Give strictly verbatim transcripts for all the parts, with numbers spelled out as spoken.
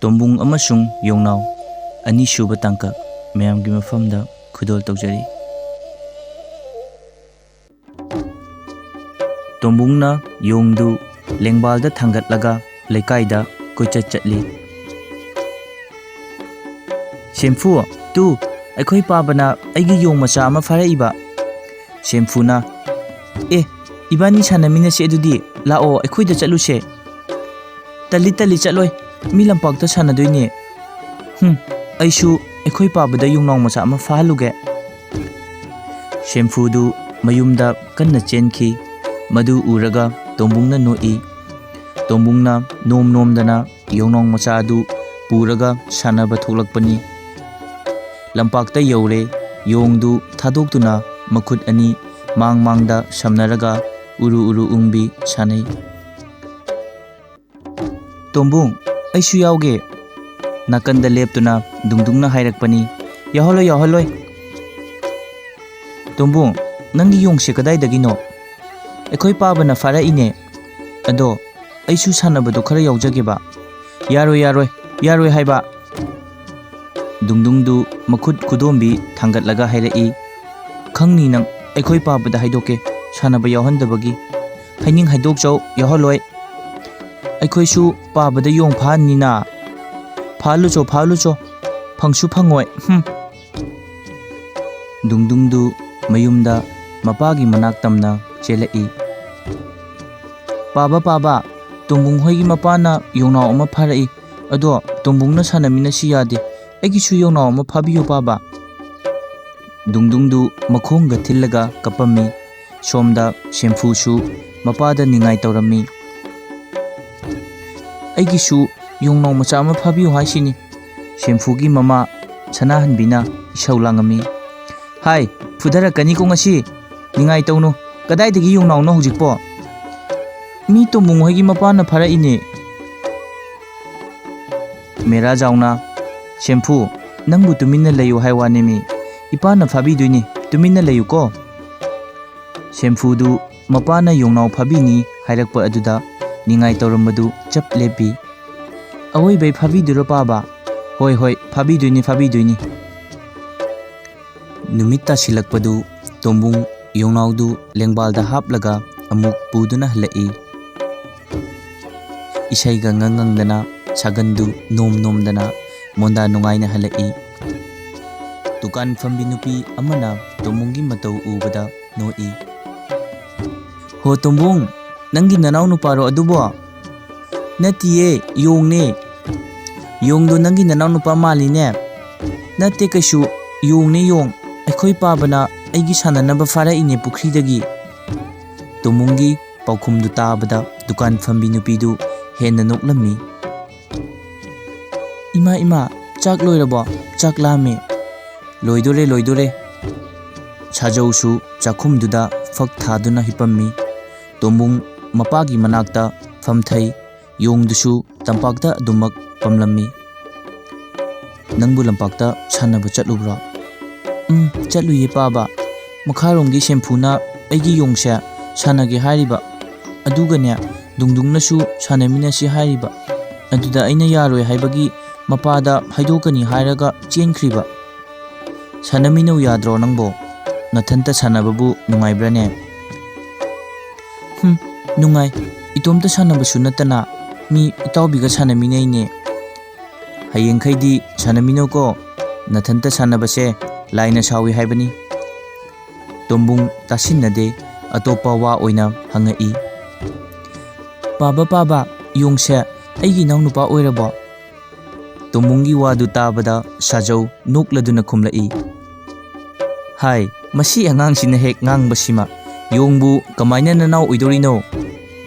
ꯇꯣꯝꯕꯨꯡ ꯑꯃꯁꯨꯡ ꯌꯣꯡꯅꯥꯎ, ꯑꯅꯤꯁꯨꯕ ꯇꯥꯡꯀꯛ, ꯃꯌꯥꯝꯒꯤ ꯃꯐꯝꯗ ꯈꯨꯗꯣꯜ ꯇꯧꯖꯔꯤ꯫ ꯇꯣꯝꯕꯨꯡꯅ ꯌꯣꯡꯗꯨ ꯂꯦꯡꯕꯥꯜꯗ ꯊꯥꯡꯒꯠꯂꯒ ꯂꯩꯀꯥꯏꯗ ꯀꯣꯏꯆꯠ ꯆꯠꯂꯤ꯫ "ꯁꯦꯝꯐꯨ, ꯇꯨ, ꯑꯩꯈꯣꯏ ꯄꯥꯕꯅ ꯑꯩꯒꯤ ꯌꯣꯡ ꯃꯆꯥ ꯑꯃ ꯐꯥꯔꯛꯏꯕ꯫" ꯁꯦꯝꯐꯨꯅ, "ꯑꯦ, ꯏꯕꯥꯅꯤ ꯁꯥꯟꯅꯃꯤꯟꯅꯁꯦ ꯑꯗꯨꯗꯤ, ꯂꯥꯛꯑꯣ, ꯑꯩꯈꯣꯏꯗ ꯆꯠꯂꯨꯁꯦ꯫" "ꯇꯜꯂꯤ, ꯇꯜꯂꯤ, ꯆꯠꯂꯣꯏ, ꯃꯤ ꯂꯝꯄꯥꯛꯇ ꯁꯥꯟꯅꯗꯣꯏꯅꯦ꯫" "ꯍꯨꯝ, ꯑꯩꯁꯨ ꯑꯩꯈꯣꯏ ꯄꯥꯕꯗ ꯌꯣꯡꯅꯥꯎ ꯃꯆꯥ ꯑꯃ ꯐꯥꯍꯜꯂꯨꯒꯦ꯫" ꯁꯦꯝꯐꯨꯗꯨ ꯃꯌꯨꯝꯗ ꯀꯟꯅ ꯆꯦꯟꯈꯤ꯫ ꯃꯗꯨ ꯎꯔꯒ ꯇꯣꯝꯕꯨꯡꯅ ꯅꯣꯛꯏ꯫ ꯇꯣꯝꯕꯨꯡꯅ ꯅꯣꯝ ꯅꯣꯝꯗꯅ ꯌꯣꯡꯅꯥꯎ ꯃꯆꯥ ꯑꯗꯨ ꯄꯨꯔꯒ ꯁꯥꯟꯅꯕ ꯊꯣꯛꯂꯛꯄꯅꯤ꯫ ꯂꯝꯄꯥꯛꯇ ꯌꯧꯔꯦ꯫ ꯌꯣꯡꯗꯨ ꯊꯥꯗꯣꯛꯇꯨꯅ ꯃꯈꯨꯠ ꯑꯅꯤ ꯃꯥꯡ ꯃꯥꯡꯗ ꯁꯝꯅꯔꯒ ꯎꯔꯨ ꯎꯔꯨ ꯎꯪꯕꯤ ꯁꯥꯟꯅꯩ꯫ "ꯇꯣꯝꯕꯨꯡ, ꯑꯩꯁꯨ ꯌꯥꯎꯒꯦ꯫" ꯅꯥꯀꯟꯗ ꯂꯦꯞꯇꯨꯅ ꯗꯨꯡꯗꯨꯡꯅ ꯍꯥꯏꯔꯛꯄꯅꯤ꯫ "ꯌꯥꯎꯍꯜꯂꯣꯏ, ꯌꯥꯎꯍꯜꯂꯣꯏ꯫" "ꯇꯣꯝꯕꯨꯡ, ꯅꯪꯒꯤ ꯌꯣꯡꯁꯦ ꯀꯗꯥꯏꯗꯒꯤꯅꯣ?" "ꯑꯩꯈꯣꯏ ꯄꯥꯕꯅ ꯐꯥꯔꯛꯏꯅꯦ꯫ ꯑꯗꯣ ꯑꯩꯁꯨ ꯁꯥꯟꯅꯕꯗꯣ ꯈꯔ ꯌꯥꯎꯖꯒꯦꯕ꯫" "ꯌꯥꯔꯣꯏ, ꯌꯥꯔꯣꯏ, ꯌꯥꯔꯣꯏ ꯍꯥꯏꯕ꯫" ꯗꯨꯡꯗꯨꯡꯗꯨ ꯃꯈꯨꯠ ꯈꯨꯗꯣꯝꯕꯤ ꯊꯥꯡꯒꯠꯂꯒ ꯍꯥꯏꯔꯛꯏ꯫ "ꯈꯪꯅꯤ ꯅꯪ, ꯑꯩꯈꯣꯏ ꯄꯥꯕꯗ ꯍꯥꯏꯗꯣꯛꯀꯦ, ꯁꯥꯟꯅꯕ ꯌꯥꯎꯍꯟꯗꯕꯒꯤ꯫ ꯍꯥꯏꯅꯤꯡ ꯍꯥꯏꯗꯣꯛꯆꯧ, ꯌꯥꯎꯍꯜꯂꯣꯏ꯫ ꯑꯩꯈꯣꯏꯁꯨ ꯄꯥꯕꯗ ꯌꯣꯡ ꯐꯥꯍꯟꯅꯤꯅ꯫ ꯐꯥꯍꯜꯂꯨꯆꯣ, ꯐꯥꯍꯜꯂꯨꯆꯣ, ꯐꯪꯁꯨ ꯐꯪꯉꯣꯏ, ꯍꯨꯝ꯫" ꯗꯨꯡꯗꯨꯡꯗꯨ ꯃꯌꯨꯝꯗ ꯃꯄꯥꯒꯤ ꯃꯅꯥꯛ ꯇꯝꯅ ꯆꯦꯜꯂꯛꯏ꯫ "ꯄꯥꯕ, ꯄꯥꯕ, ꯇꯣꯝꯕꯨꯡ ꯍꯣꯏꯒꯤ ꯃꯄꯥꯅ ꯌꯣꯡꯅꯥꯎ ꯑꯃ ꯐꯥꯔꯛꯏ꯫ ꯑꯗꯣ ꯇꯣꯝꯕꯨꯡꯅ ꯁꯥꯟꯅꯃꯤꯟꯅꯁꯤ ꯌꯥꯗꯦ꯫ ꯑꯩꯒꯤꯁꯨ ꯌꯣꯡꯅꯥꯎ ꯑꯃ ꯐꯥꯕꯤꯌꯨ, ꯄꯥꯕ꯫" ꯗꯨꯡꯗꯨꯡꯗꯨ ꯃꯈꯣꯡꯒ ꯊꯤꯜꯂꯒ ꯀꯞꯄꯝꯃꯤ꯫ ꯁꯣꯝꯗ ꯁꯦꯝꯐꯨꯁꯨ ꯃꯄꯥꯗ ꯅꯤꯡꯉꯥꯏ ꯇꯧꯔꯝꯃꯤ꯫ "ꯑꯩꯒꯤꯁꯨ ꯌꯣꯡꯅꯥꯎ ꯃꯆꯥ ꯑꯃ ꯐꯥꯕꯤꯌꯨ ꯍꯥꯏꯁꯤꯅꯤ꯫" ꯁꯦꯝꯐꯨꯒꯤ ꯃꯃꯥ ꯁꯅꯥꯍꯟꯕꯤꯅ ꯏꯁꯧ ꯂꯥꯡꯉꯝꯃꯤ꯫ "ꯍꯥꯏ, ꯐꯨꯗꯔꯛꯀꯅꯤꯀꯣ ꯉꯁꯤ꯫ ꯅꯤꯡꯉꯥꯏ ꯇꯧꯅꯨ꯫ ꯀꯗꯥꯏꯗꯒꯤ ꯌꯣꯡꯅꯥꯎꯅꯣ ꯍꯧꯖꯤꯛꯄꯣ? ꯃꯤ ꯇꯣꯝꯕꯨꯡ ꯍꯣꯏꯒꯤ ꯃꯄꯥꯅ ꯐꯥꯔꯛꯏꯅꯦ꯫" ꯃꯦꯔꯥ ꯖꯥꯎꯅ, "ꯁꯦꯝꯐꯨ, ꯅꯪꯕꯨ ꯇꯨꯃꯤꯟꯅ ꯂꯩꯌꯨ ꯍꯥꯏ ꯋꯥꯅꯦꯃꯤ꯫ ꯏꯄꯥꯅ ꯐꯥꯕꯤꯗꯣꯏꯅꯤ, ꯇꯨꯃꯤꯟꯅ ꯂꯩꯌꯨꯀꯣ꯫" ꯁꯦꯝꯐꯨꯗꯨ ꯃꯄꯥꯅ ꯌꯣꯡꯅꯥꯎ ꯐꯥꯕꯤꯅꯤ ꯍꯥꯏꯔꯛꯄ ꯑꯗꯨꯗ ꯅꯤꯡꯉꯥꯏ ꯇꯧꯔꯝꯕꯗꯨ ꯆꯞ ꯂꯦꯞꯄꯤ꯫ ꯑꯋꯣꯏꯕꯩ ꯐꯥꯕꯤꯗꯣꯏꯔꯣ ꯄꯥꯕ? ꯍꯣꯏ, ꯍꯣꯏ, ꯐꯥꯕꯤꯗꯣꯏꯅꯤ, ꯐꯥꯕꯤꯗꯣꯏꯅꯤ꯫ ꯅꯨꯃꯤꯠ ꯇꯥꯁꯤꯜꯂꯛꯄꯗꯨ ꯇꯣꯝꯕꯨꯡ ꯌꯣꯡꯅꯥꯎꯗꯨ ꯂꯦꯡꯕꯥꯜꯗ ꯍꯥꯞꯂꯒ ꯑꯃꯨꯛ ꯄꯨꯗꯨꯅ ꯍꯜꯂꯛꯏ꯫ ꯏꯁꯩꯒ ꯉꯪ ꯉꯪꯗꯅ, ꯁꯥꯒꯟꯗꯨ ꯅꯣꯝ ꯅꯣꯝꯗꯅ ꯃꯣꯟꯗꯥ ꯅꯨꯡꯉꯥꯏꯅ ꯍꯜꯂꯛꯏ꯫ ꯗꯨꯀꯥꯟ ꯐꯝꯕꯤ ꯅꯨꯄꯤ ꯑꯃꯅ ꯇꯣꯝꯕꯨꯡꯒꯤ ꯃꯇꯧ ꯎꯕꯗ ꯅꯣꯛꯏ꯫ "ꯍꯣ ꯇꯣꯝꯕꯨꯡ, ꯅꯪꯒꯤ ꯅꯅꯥꯎ ꯅꯨꯄꯥꯔꯣ ꯑꯗꯨꯕꯣ?" "ꯅꯠꯇꯤꯌꯦ, ꯌꯣꯡꯅꯦ꯫ ꯌꯣꯡꯗꯣ ꯅꯪꯒꯤ ꯅꯅꯥꯎ ꯅꯨꯄꯥ ꯃꯥꯜꯂꯤꯅꯦ?" "ꯅꯠꯇꯦ ꯀꯩꯁꯨ, ꯌꯣꯡꯅꯦ ꯌꯣꯡ꯫ ꯑꯩꯈꯣꯏ ꯄꯥꯕꯅ ꯑꯩꯒꯤ ꯁꯥꯟꯅꯅꯕ ꯐꯥꯔꯛꯏꯅꯦ ꯄꯨꯈ꯭ꯔꯤꯗꯒꯤ꯫" ꯇꯣꯝꯕꯨꯡꯒꯤ ꯄꯥꯎꯈꯨꯝꯗꯨ ꯇꯥꯕꯗ ꯗꯨꯀꯥꯟ ꯐꯝꯕꯤ ꯅꯨꯄꯤꯗꯨ ꯍꯦꯟꯅ ꯅꯣꯛꯂꯝꯃꯤ꯫ "ꯏꯃꯥ, ꯏꯃꯥ, ꯆꯥꯛ ꯂꯣꯏꯔꯕꯣ? ꯆꯥꯛ ꯂꯥꯝꯃꯦ꯫" "ꯂꯣꯏꯗꯣꯔꯦ, ꯂꯣꯏꯗꯣꯔꯦ꯫" ꯁꯥꯖꯧꯁꯨ ꯆꯥꯛꯈꯨꯝꯗꯨꯗ ꯐꯛ ꯊꯥꯗꯨꯅ ꯍꯤꯞꯄꯝꯃꯤ꯫ ꯇꯣꯝꯕꯨꯡ ꯃꯄꯥꯒꯤ ꯃꯅꯥꯛꯇ ꯐꯝꯊꯩ꯫ ꯌꯣꯡꯗꯨꯁꯨ ꯇꯝꯄꯥꯛꯇ ꯑꯗꯨꯃꯛ ꯄꯝꯂꯝꯃꯤ꯫ "ꯅꯪꯕꯨ ꯂꯝꯄꯥꯛꯇ ꯁꯥꯟꯅꯕ ꯆꯠꯂꯨꯕ꯭ꯔꯣ?" "ꯎꯝ, ꯆꯠꯂꯨꯏꯌꯦ ꯄꯥꯕ꯫ ꯃꯈꯥꯔꯣꯝꯒꯤ ꯁꯦꯝꯐꯨꯅ ꯑꯩꯒꯤ ꯌꯣꯡꯁꯦ ꯁꯥꯟꯅꯒꯦ ꯍꯥꯏꯔꯤꯕ꯫ ꯑꯗꯨꯒꯅꯦ, ꯗꯨꯡꯗꯨꯡꯅꯁꯨ ꯁꯥꯟꯅꯃꯤꯟꯅꯁꯤ ꯍꯥꯏꯔꯤꯕ꯫ ꯑꯗꯨꯗ ꯑꯩꯅ ꯌꯥꯔꯣꯏ ꯍꯥꯏꯕꯒꯤ ꯃꯄꯥꯗ ꯍꯥꯏꯗꯣꯛꯀꯅꯤ ꯍꯥꯏꯔꯒ ꯆꯦꯟꯈ꯭ꯔꯤꯕ꯫ ꯁꯥꯟꯅꯃꯤꯟꯅꯧ ꯌꯥꯗ꯭ꯔꯣ ꯅꯪꯕꯣ? ꯅꯊꯟꯇ ꯁꯥꯟꯅꯕꯕꯨ ꯅꯨꯡꯉꯥꯏꯕ꯭ꯔꯥꯅꯦ?" "ꯍꯨꯝ, ꯅꯨꯡꯉꯥꯏ꯫ ꯏꯇꯣꯝꯇ ꯁꯥꯟꯅꯕꯁꯨ ꯅꯠꯇꯅ ꯃꯤ ꯏꯇꯥꯎꯕꯤꯒ ꯁꯥꯟꯅꯃꯤꯟꯅꯩꯅꯦ꯫" "ꯍꯌꯦꯡꯈꯩꯗꯤ ꯁꯥꯟꯅꯃꯤꯟꯅꯧꯀꯣ꯫ ꯅꯊꯟꯇ ꯁꯥꯟꯅꯕꯁꯦ ꯂꯥꯏꯅ ꯁꯥꯎꯏ ꯍꯥꯏꯕꯅꯤ꯫" ꯇꯣꯝꯕꯨꯡ ꯇꯥꯁꯤꯟꯅꯗꯦ, ꯑꯇꯣꯞꯄ ꯋꯥ ꯑꯣꯏꯅ ꯍꯪꯉꯛꯏ꯫ "ꯄꯥꯕ, ꯄꯥꯕ, ꯌꯣꯡꯁꯦ ꯑꯩꯒꯤ ꯏꯅꯥꯎꯅꯨꯄꯥ ꯑꯣꯏꯔꯕꯣ?" ꯇꯣꯝꯕꯨꯡꯒꯤ ꯋꯥꯗꯨ ꯇꯥꯕꯗ ꯁꯥꯖꯧ ꯅꯣꯛꯂꯗꯨꯅ ꯈꯨꯝꯂꯛꯏ꯫ "ꯍꯥꯏ, ꯃꯁꯤ ꯑꯉꯥꯡꯁꯤꯅ ꯍꯦꯛ ꯉꯥꯡꯕꯁꯤꯃ, ꯌꯣꯡꯕꯨ ꯀꯃꯥꯏꯅ ꯅꯅꯥꯎ ꯑꯣꯏꯗꯣꯔꯤꯅꯣ?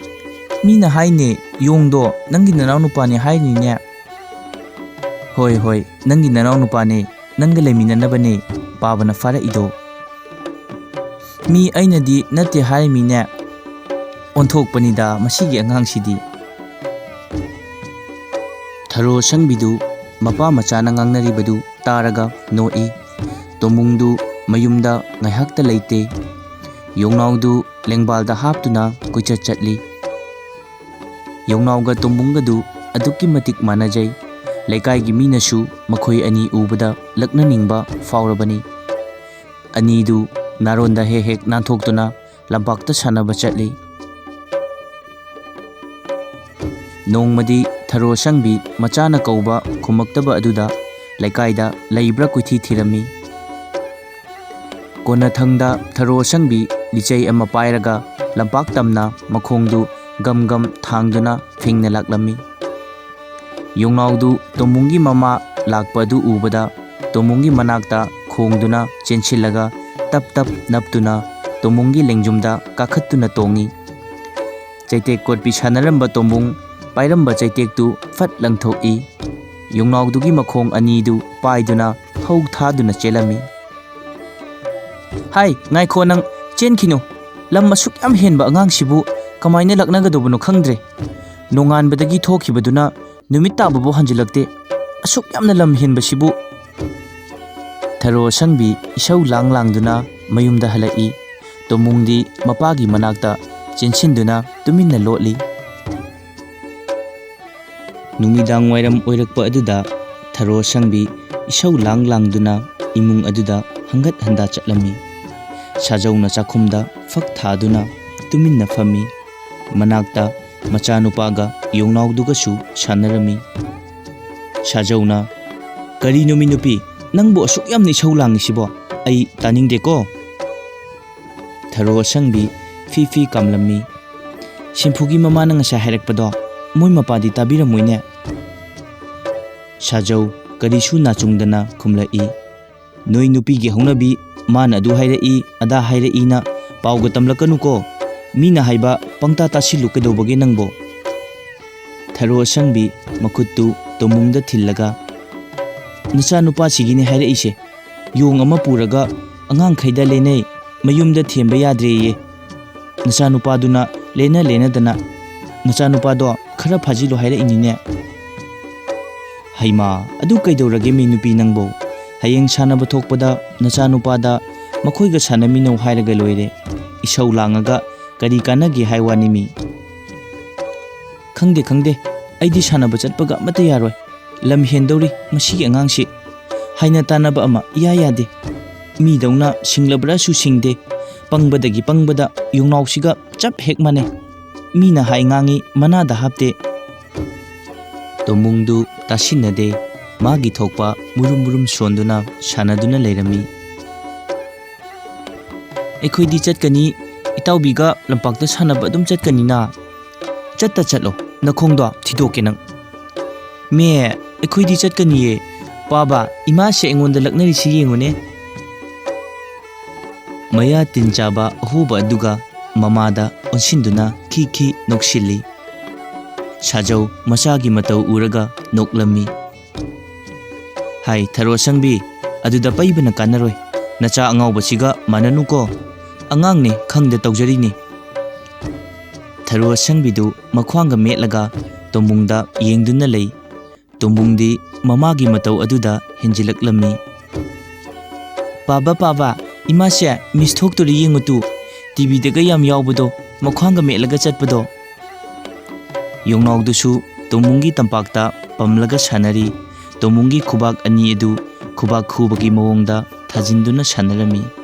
ꯃꯤꯅ ꯍꯥꯏꯅꯦ, ꯌꯣꯡꯗꯣ ꯅꯪꯒꯤ ꯅꯅꯥꯎ ꯅꯨꯄꯥꯅꯦ ꯍꯥꯏꯔꯤꯅꯤꯅꯦ꯫" "ꯍꯣꯏ, ꯍꯣꯏ, ꯅꯪꯒꯤ ꯅꯅꯥꯎ ꯅꯨꯄꯥꯅꯦ, ꯅꯪꯒ ꯂꯩꯃꯤꯟꯅꯅꯕꯅꯦ ꯄꯥꯕꯅ ꯐꯥꯔꯛꯏꯗꯣ꯫" "ꯃꯤ ꯑꯩꯅꯗꯤ ꯅꯠꯇꯦ ꯍꯥꯏꯔꯤꯃꯤꯅꯦ꯫ ꯑꯣꯟꯊꯣꯛꯄꯅꯤꯗ ꯃꯁꯤꯒꯤ ꯑꯉꯥꯡꯁꯤꯗꯤ꯫" ꯊꯔꯣ ꯁꯪꯕꯤꯗꯨ ꯃꯄꯥ ꯃꯆꯥꯅ ꯉꯥꯡꯅꯔꯤꯕꯗꯨ ꯇꯥꯔꯒ ꯅꯣꯛꯏ꯫ ꯇꯣꯝꯕꯨꯡꯗꯨ ꯃꯌꯨꯝꯗ ꯉꯥꯏꯍꯥꯛꯇ ꯂꯩꯇꯦ꯫ ꯌꯣꯡꯅꯥꯎꯗꯨ ꯂꯦꯡꯕꯥꯜꯗ ꯍꯥꯞꯇꯨꯅ ꯀꯣꯏꯆꯠ ꯆꯠꯂꯤ꯫ ꯌꯣꯡꯅꯥꯎꯒ ꯇꯣꯝꯕꯨꯡꯒꯗꯨ ꯑꯗꯨꯛꯀꯤ ꯃꯇꯤꯛ ꯃꯥꯟꯅꯖꯩ꯫ ꯂꯩꯀꯥꯏꯒꯤ ꯃꯤꯅꯁꯨ ꯃꯈꯣꯏ ꯑꯅꯤ ꯎꯕꯗ ꯂꯛꯅꯅꯤꯡꯕ ꯐꯥꯎꯔꯕꯅꯤ꯫ ꯑꯅꯤꯗꯨ ꯅꯥꯔꯣꯟꯗ ꯍꯦꯛ ꯍꯦꯛ ꯅꯥꯟꯊꯣꯛꯇꯨꯅ ꯂꯝꯄꯥꯛꯇ ꯁꯥꯟꯅꯕ ꯆꯠꯂꯤ꯫ ꯅꯣꯡꯃꯗꯤ ꯊꯔꯣ ꯑꯁꯪꯕꯤ ꯃꯆꯥꯅ ꯀꯧꯕ ꯈꯨꯝꯃꯛꯇꯕ ꯑꯗꯨꯗ ꯂꯩꯀꯥꯏꯗ ꯂꯩꯕ꯭ꯔꯥ ꯀꯣꯏꯊꯤ ꯊꯤꯔꯝꯃꯤ꯫ ꯀꯣꯟꯅꯊꯪꯗ ꯊꯔꯣ ꯑꯁꯪꯕꯤ ꯂꯤꯆꯩ ꯑꯃ ꯄꯥꯏꯔꯒ ꯂꯝꯄꯥꯛ ꯇꯝꯅ ꯃꯈꯣꯡꯗꯨ ꯒꯝ ꯒꯝ ꯊꯥꯡꯗꯨꯅ ꯐꯤꯡꯅ ꯂꯥꯛꯂꯝꯃꯤ꯫ ꯌꯣꯡꯅꯥꯎꯗꯨ ꯇꯣꯝꯕꯨꯡꯒꯤ ꯃꯃꯥ ꯂꯥꯛꯄ ꯑꯗꯨ ꯎꯕꯗ ꯇꯣꯝꯕꯨꯡꯒꯤ ꯃꯅꯥꯛꯇ ꯈꯣꯡꯗꯨꯅ ꯆꯦꯟꯁꯤꯜꯂꯒ ꯇꯞ ꯇꯞ ꯅꯞꯇꯨꯅ ꯇꯣꯝꯕꯨꯡꯒꯤ ꯂꯦꯡꯖꯨꯝꯗ ꯀꯥꯈꯠꯇꯨꯅ ꯇꯣꯡꯏ꯫ ꯆꯩꯇꯦꯛ ꯀꯣꯠꯄꯤ ꯁꯥꯟꯅꯔꯝꯕ ꯇꯣꯝꯕꯨꯡ ꯄꯥꯏꯔꯝꯕ ꯆꯩꯇꯦꯛꯇꯨ ꯐꯠ ꯂꯪꯊꯣꯛꯏ꯫ ꯌꯣꯡꯅꯥꯎꯗꯨꯒꯤ ꯃꯈꯣꯡ ꯑꯅꯤꯗꯨ ꯄꯥꯏꯗꯨꯅ ꯍꯧ ꯊꯥꯗꯨꯅ ꯆꯦꯜꯂꯝꯃꯤ꯫ "ꯍꯥꯏ, ꯉꯥꯏꯈꯣ ꯅꯪ, ꯆꯦꯟꯈꯤꯅꯨ꯫ ꯂꯝ ꯑꯁꯨꯛ ꯌꯥꯝ ꯍꯦꯟꯕ ꯑꯉꯥꯡꯁꯤꯕꯨ ꯀꯃꯥꯏꯅ ꯂꯛꯅꯒꯗꯧꯕꯅꯣ ꯈꯪꯗ꯭ꯔꯦ꯫ ꯅꯣꯡꯉꯥꯟꯕꯗꯒꯤ ꯊꯣꯛꯈꯤꯕꯗꯨꯅ ꯅꯨꯃꯤꯠ ꯇꯥꯕꯕꯨ ꯍꯟꯖꯤꯜꯂꯛꯇꯦ꯫ ꯑꯁꯨꯛ ꯌꯥꯝꯅ ꯂꯝ ꯍꯦꯟꯕꯁꯤꯕꯨ!" ꯊꯔꯣ ꯑꯁꯪꯕꯤ ꯏꯁꯧ ꯂꯥꯡ ꯂꯥꯡꯗꯨꯅ ꯃꯌꯨꯝꯗ ꯍꯜꯂꯛꯏ꯫ ꯇꯣꯝꯕꯨꯡꯗꯤ ꯃꯄꯥꯒꯤ ꯃꯅꯥꯛꯇ ꯆꯦꯟꯁꯤꯟꯗꯨꯅ ꯇꯨꯃꯤꯟꯅ ꯂꯣꯠꯂꯤ꯫ ꯅꯨꯃꯤꯗꯥꯡ ꯋꯥꯏꯔꯝ ꯑꯣꯏꯔꯛꯄ ꯑꯗꯨꯗ ꯊꯔꯣ ꯑꯁꯪꯕꯤ ꯏꯁꯧ ꯂꯥꯡ ꯂꯥꯡꯗꯨꯅ ꯏꯃꯨꯡ ꯑꯗꯨꯗ ꯍꯪꯒꯠ ꯍꯟꯗꯥ ꯆꯠꯂꯝꯃꯤ꯫ ꯁꯥꯖꯧꯅ ꯆꯥꯛꯈꯨꯝꯗ ꯐꯛ ꯊꯥꯗꯨꯅ ꯇꯨꯃꯤꯟꯅ ꯐꯝꯃꯤ꯫ ꯃꯅꯥꯛꯇ ꯃꯆꯥꯅꯨꯄꯥꯒ ꯌꯣꯡꯅꯥꯎꯗꯨꯒꯁꯨ ꯁꯥꯟꯅꯔꯝꯃꯤ꯫ ꯁꯥꯖꯧꯅ, "ꯀꯔꯤꯅꯣꯃꯤ ꯅꯨꯄꯤ, ꯅꯪꯕꯨ ꯑꯁꯨꯛ ꯌꯥꯝꯅ ꯏꯁꯧ ꯂꯥꯡꯉꯤꯁꯤꯕꯣ? ꯑꯩ ꯇꯥꯅꯤꯡꯗꯦꯀꯣ!" ꯊꯔꯣ ꯑꯁꯪꯕꯤ ꯐꯤ ꯐꯤ ꯀꯥꯝꯂꯝꯃꯤ꯫ "ꯁꯤꯝꯐꯨꯒꯤ ꯃꯃꯥꯅ ꯉꯁꯥꯏ ꯍꯥꯏꯔꯛꯄꯗꯣ ꯃꯣꯏ ꯃꯄꯥꯗꯤ ꯇꯥꯕꯤꯔꯝꯃꯣꯏꯅꯦ?" ꯁꯥꯖꯧ ꯀꯔꯤꯁꯨ ꯅꯥꯆꯨꯡꯗꯅ ꯈꯨꯝꯂꯛꯏ꯫ "ꯅꯣꯏ ꯅꯨꯄꯤꯒꯤ ꯍꯧꯅꯕꯤ, ꯃꯥꯅ ꯑꯗꯨ ꯍꯥꯏꯔꯛꯏ, ꯑꯗꯥ ꯍꯥꯏꯔꯛꯏꯅ ꯄꯥꯎꯒ ꯇꯝꯂꯛꯀꯅꯨꯀꯣ꯫ ꯃꯤꯅ ꯍꯥꯏꯕ ꯄꯪꯇꯥ ꯇꯥꯁꯤꯜꯂꯨ ꯀꯩꯗꯧꯕꯒꯦ ꯅꯪꯕꯣ?" ꯊꯔꯣ ꯑꯁꯪꯕꯤ ꯃꯈꯨꯠꯇꯨ ꯇꯣꯝꯕꯨꯡꯗ ꯊꯤꯜꯂꯒ, "ꯅꯆꯥꯅꯨꯄꯥꯁꯤꯒꯤꯅꯦ ꯍꯥꯏꯔꯛꯏꯁꯦ꯫ ꯌꯣꯡ ꯑꯃ ꯄꯨꯔꯒ ꯑꯉꯥꯡꯈꯩꯗ ꯂꯦꯟꯅꯩ, ꯃꯌꯨꯝꯗ ꯊꯦꯝꯕ ꯌꯥꯗ꯭ꯔꯦꯌꯦ꯫ ꯅꯆꯥꯅꯨꯄꯥꯗꯨꯅ ꯂꯦꯟꯅ ꯂꯦꯟꯅꯗꯅ ꯅꯆꯥꯅꯨꯄꯥꯗꯣ ꯈꯔ ꯐꯥꯖꯤꯜꯂꯨ ꯍꯥꯏꯔꯛꯏꯅꯤꯅꯦ꯫" "ꯍꯩꯃꯥ, ꯑꯗꯨ ꯀꯩꯗꯧꯔꯒꯦ ꯃꯤ ꯅꯨꯄꯤ ꯅꯪꯕꯣ? ꯍꯌꯦꯡ ꯁꯥꯟꯅꯕ ꯊꯣꯛꯄꯗ ꯅꯆꯥꯅꯨꯄꯥꯗ ꯃꯈꯣꯏꯒ ꯁꯥꯟꯅꯃꯤꯟꯅꯧ ꯍꯥꯏꯔꯒ ꯂꯣꯏꯔꯦ꯫ ꯏꯁꯧ ꯂꯥꯡꯉꯒ ꯀꯔꯤ ꯀꯥꯟꯅꯒꯦ ꯍꯥꯏ ꯋꯥꯅꯤ ꯃꯤ?" "ꯈꯪꯗꯦ, ꯈꯪꯗꯦ꯫ ꯑꯩꯗꯤ ꯁꯥꯟꯅꯕ ꯆꯠꯄꯒ ꯑꯃꯠꯇ ꯌꯥꯔꯣꯏ꯫ ꯂꯝ ꯍꯦꯟꯗꯧꯔꯤ ꯃꯁꯤꯒꯤ ꯑꯉꯥꯡꯁꯤ꯫ ꯍꯥꯏꯅ ꯇꯥꯟꯅꯕ ꯑꯃ ꯏꯌꯥ ꯌꯥꯗꯦ꯫ ꯃꯤꯗꯧꯅ ꯁꯤꯡꯂꯕ꯭ꯔꯥꯁꯨ ꯁꯤꯡꯗꯦ꯫ ꯄꯪꯕꯗꯒꯤ ꯄꯪꯕꯗ ꯌꯣꯡꯅꯥꯎꯁꯤꯒ ꯆꯞ ꯍꯦꯛ ꯃꯥꯟꯅꯩ꯫ ꯃꯤꯅ ꯍꯥꯏ ꯉꯥꯡꯉꯤ, ꯃꯅꯥꯗ ꯍꯥꯞꯇꯦ꯫ ꯇꯣꯝꯕꯨꯡꯗꯨ ꯇꯥꯁꯤꯟꯅꯗꯦ꯫ ꯃꯥꯒꯤ ꯊꯣꯛꯄ ꯃꯨꯔꯨꯝ ꯃꯨꯔꯨꯝ ꯁꯣꯟꯗꯨꯅ ꯁꯥꯟꯅꯗꯨꯅ ꯂꯩꯔꯝꯃꯤ꯫ "ꯑꯩꯈꯣꯏꯗꯤ ꯆꯠꯀꯅꯤ, ꯏꯇꯥꯎꯕꯤꯒ ꯂꯝꯄꯥꯛꯇ ꯁꯥꯟꯅꯕ ꯑꯗꯨꯝ ꯆꯠꯀꯅꯤꯅ?" "ꯆꯠꯇ ꯆꯠꯂꯣ, ꯅꯈꯣꯡꯗꯣ ꯊꯤꯗꯣꯛꯀꯦ ꯅꯪ꯫" "ꯃꯦ, ꯑꯩꯈꯣꯏꯗꯤ ꯆꯠꯀꯅꯤꯌꯦ꯫ ꯄꯥꯕ, ꯏꯃꯥꯁꯦ ꯑꯩꯉꯣꯟꯗ ꯂꯛꯅꯔꯤꯁꯤ ꯌꯦꯡꯉꯨꯅꯦ꯫" ꯃꯌꯥ ꯇꯤꯟ ꯆꯥꯕ ꯑꯍꯣꯕ ꯑꯗꯨꯒ ꯃꯃꯥꯗ ꯑꯣꯟꯁꯤꯟꯗꯨꯅ ꯈꯤ ꯈꯤ ꯅꯣꯛꯁꯤꯜꯂꯤ꯫ ꯁꯥꯖꯧ ꯃꯆꯥꯒꯤ ꯃꯇꯧ ꯎꯔꯒ ꯅꯣꯛꯂꯝꯃꯤ꯫ "ꯍꯥꯏ, ꯊꯔꯣ ꯑꯁꯪꯕꯤ, ꯑꯗꯨꯗ ꯄꯩꯕꯅ ꯀꯥꯟꯅꯔꯣꯏ꯫ ꯅꯆꯥ ꯑꯉꯥꯎꯕꯁꯤꯒ ꯃꯥꯟꯅꯅꯨꯀꯣ꯫ ꯑꯉꯥꯡꯅꯦ, ꯈꯪꯗ ꯇꯧꯖꯔꯤꯅꯤ꯫" ꯊꯔꯣ ꯑꯁꯪꯕꯤꯗꯨ ꯃꯈ꯭ꯋꯥꯡꯒ ꯃꯦꯠꯂꯒ ꯇꯣꯝꯕꯨꯡꯗ ꯌꯦꯡꯗꯨꯅ ꯂꯩ꯫ ꯇꯣꯝꯕꯨꯡꯗꯤ ꯃꯃꯥꯒꯤ ꯃꯇꯧ ꯑꯗꯨꯗ ꯍꯦꯟꯖꯤꯜꯂꯛꯂꯝꯃꯤ꯫ "ꯄꯥꯕ, ꯄꯥꯕ, ꯏꯃꯥꯁꯦ ꯃꯤꯁ ꯊꯣꯛꯇꯣꯔꯤ ꯌꯦꯡꯉꯨꯇꯨ, ꯇꯤꯚꯤꯗꯒ ꯌꯥꯝ ꯌꯥꯎꯕꯗꯣ, ꯃꯈ꯭ꯋꯥꯡꯒ ꯃꯦꯠꯂꯒ ꯆꯠꯄꯗꯣ꯫" ꯌꯣꯡꯅꯥꯎꯗꯨꯁꯨ ꯇꯣꯝꯕꯨꯡꯒꯤ ꯇꯝꯄꯥꯛꯇ ꯄꯝꯂꯒ ꯁꯥꯟꯅꯔꯤ꯫ ꯇꯣꯝꯕꯨꯡꯒꯤ ꯈꯨꯕꯥꯛ ꯑꯅꯤ ꯑꯗꯨ ꯈꯨꯕꯥꯛ ꯈꯨꯕꯒꯤ ꯃꯑꯣꯡꯗ ꯊꯥꯖꯤꯟꯗꯨꯅ ꯁꯥꯟꯅꯔꯝꯃꯤ꯫